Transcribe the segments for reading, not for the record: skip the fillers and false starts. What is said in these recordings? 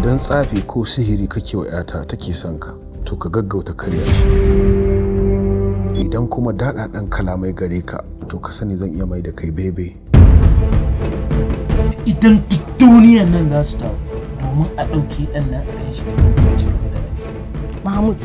Idan tsafi ko sihiri kake wa 'yata take son ka, to ka gaggauta karya shi. Idan kuma daɗaɗan kalamai gare ka, to ka sani zan iya mai da kai bebe. Idan duk duniyan nan za su taru domin a ɗauke ɗan nan a kai shi gidan kuma ci gaba da rayuwa. Mahmud,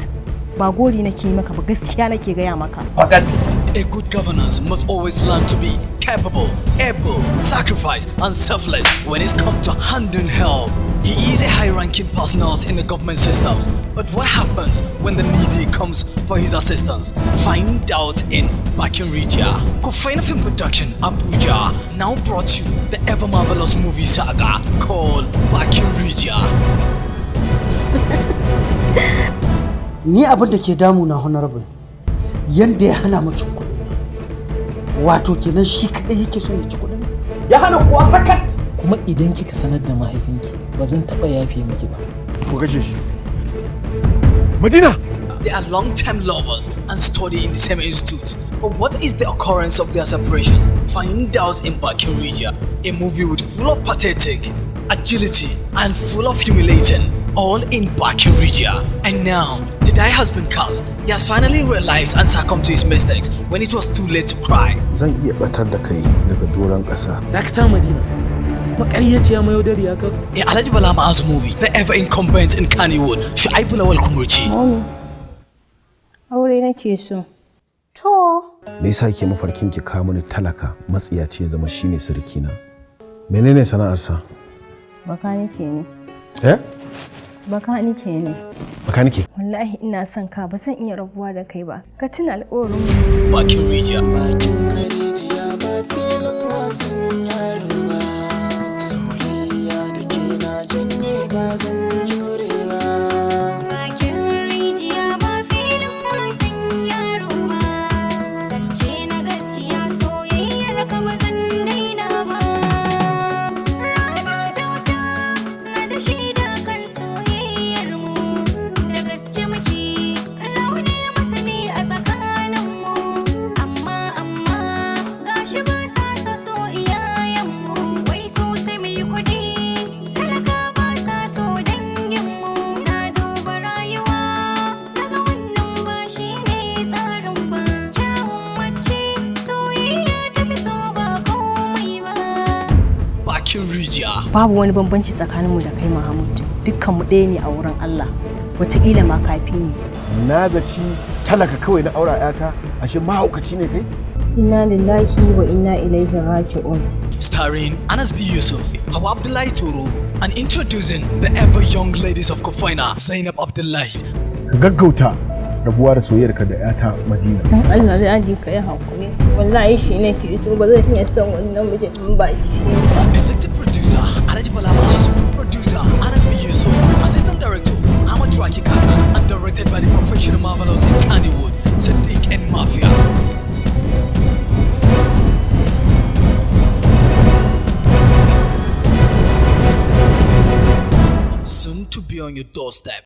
ba gori nake yi maka ba, gaskiya nake gaya maka. Fakat. A good governance must always learn to be capable, able, sacrifice, and selfless when it's come to handing help. He is a high-ranking personnel in the government systems. But what happens when the needy comes for his assistance? Find out in Bakin Rijiya. Kofaina Film Production, Abuja, now brought you the ever marvelous movie saga called Bakin Rijiya. Ni abin da ke damuna, Honorable, yanda ya hana mu cin kuɗin nan, wato kenan shi kaɗai yake son ya ci kuɗin nan. Ya hana kuwa sakat. Kuma idan kika sanar da mahaifinki, ba zan taɓa yafe miki ba. Ku kashe shi. Madina! They are long-time lovers and study in the same institute. But what is the occurrence of their separation? Find out in Bakin Rijiya, a movie with full of pathetic, agility, and full of humiliating, all in Bakin Rijiya. And now, the die has been cast. He has finally realized and succumbed to his mistakes when it was too late to cry. Zan iya batar da kai daga doron ƙasa. Dakta Madina. Maƙaryaciya, mayaudariya ka. A Alhaji Bala Ma'azu movie, the ever incumbent in Kannywood, Shu'aibu Lawal Kumurci. Mommy, aure nake so. To. Me yasa ke mafarkin ki kawo mini talaka matsiyaci ya zama shine surukina? Menene sana'arsa? Bakanike ne. Eh? Bakanike ne. Bakanike? Wallahi ina son ka, ba zan iya rabuwa da kai ba. Ka tuna alƙawarin mu. Bakin Rijiya. Bakin rijiya ba filin wasan yaro ba. Soyayya da ke na janye, ba zan jure ba. Bakin rijiya ba filin wasan yaro ba. Zance na gaskiya, soyayyar ka ba zan daina ba. Rana da wata suna da shaida kan soyayyar mu. Da gaske muke, Allah ne masani a tsakanin mu. Amma amma gashi ba sa so so iyayen mu. Wai su sai mu yi kuɗi, talaka ba sa so dangin mu. Na duba rayuwa, daga wannan ba shi ne tsarin ba. Kyawun mace soyayya ta fi so, ba komai ba. Bakin Rijiya. Babu wani bambanci tsakaninmu da kai, Mahmud. Dukkanmu ɗaya ne a wurin Allah. Wataƙila ma kafi ni. Na zaci talaka kawai na aura 'yata, ashe mahaukaci ne kai? Inna lillahi wa inna ilaihi raji'un. Starring Anas B. Yusuf, Hawa Abdullahi Toro, and introducing the ever young ladies of Kofaina, Zainab Abdullahi. Ka gaggauta rabuwa da soyayyarka da 'yata Madina. Dan Allah, Daddy, ka yi haƙuri. Wallahi shi nake so, ba zan iya son wani namiji in ba shi ba. Executive producer Alhaji Bala Ma'azu, producer Anas B. Yusuf, assistant director Ahmad Raki Kaka, and directed by the professional marvelous in Kannywood, Sadiq and Mafia. Soon to be on your doorstep.